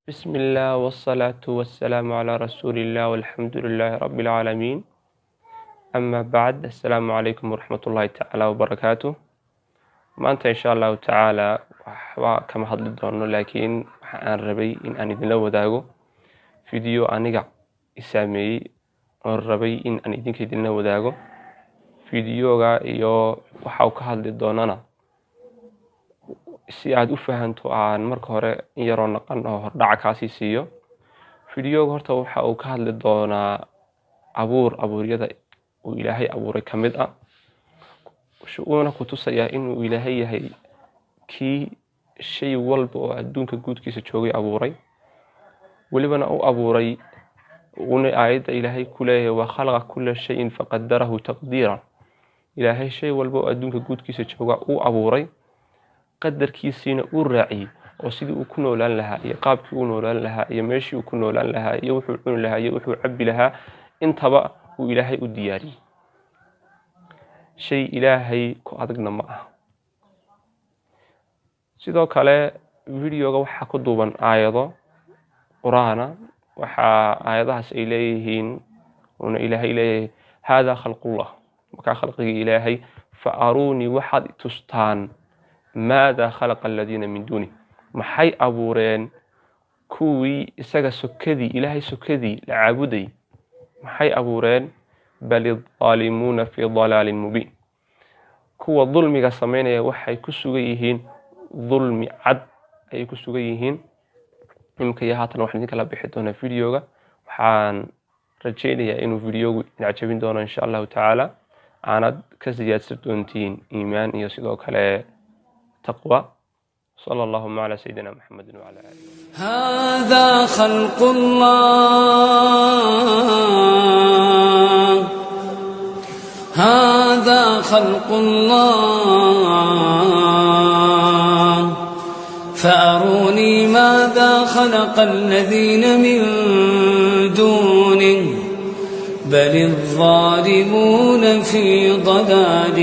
بسم الله والصلاة والسلام على رسول الله والحمد لله رب العالمين، أما بعد، السلام عليكم ورحمة الله تعالى وبركاته. Maanta insha Allahu tacaala waxba kama hadli doono, laakiin waxa aan rabay in aan idinla wadaago video aniga isaameeyey oon rabay in aan idinka idinla wadaago videoga iyo waxa uu ka hadli doonana. Si aad u fahanto, aan marka hore in yaroo naqan oo hordhaca kaasii siiyo videoga. Horta waxa uu ka hadli doonaa abuur abuuryada uu Ilaahay abuuray ka mid ah, uuna ku tusayaa inuu Ilaahay yahay kii shay walba oo adduunka guudkiisa joogay abuuray, welibana u abuuray uuna aayadda Ilaahay ku leeyahay: "وخلق كل شيء فقدره تقديرا." Ilaahay shay walba oo adduunka guudkiisa jooga uu abuuray, qadarkiisiina uu raaciyey, oo sidii uu ku noolaan lahaa iyo qaabkii uu noolaan lahaa iyo meeshii uu ku noolaan lahaa iyo wuxuu cuni lahaa iyo wuxuu cabbi lahaa intaba uu Ilaahay u diyaariyey. Shay Ilaahay ku adagna ma aha. Sidoo kale videoga waxaa ku duuban aayado Qur-aana. Waxaa aayadahaas ay leeyihiin uuna Ilaahay leeyahay: "هذا خلق الله," markaa khalqigii Ilaahay. "فأروني," waxaad tustaan, "ماذا خلق الذين من دونه," maxay abuureen kuwii isaga sokadii, Ilaahay sokadii la caabudayay, maxay abuureen? "بل الظالمون في ضلال مبين." Kuwa dulmiga sameynaya waxay ku sugan yihiin dulmi cad ayay ku sugan yihiin. Iminka iyo haatan waxaan idin kala bixi doonaa videoga. Waxaan rajaynayaa inuu videogu idin cajabin doono insha Allahu tacaala, aanad ka siyaadsan doontiin iimaan iyo sidoo kale taqwa. صلى اللهم على سيدنا محمد وعلى آله. هذا خلق الله، هذا خلق الله، فأروني ماذا خلق الذين من دونه، بل الظالمون في ضلال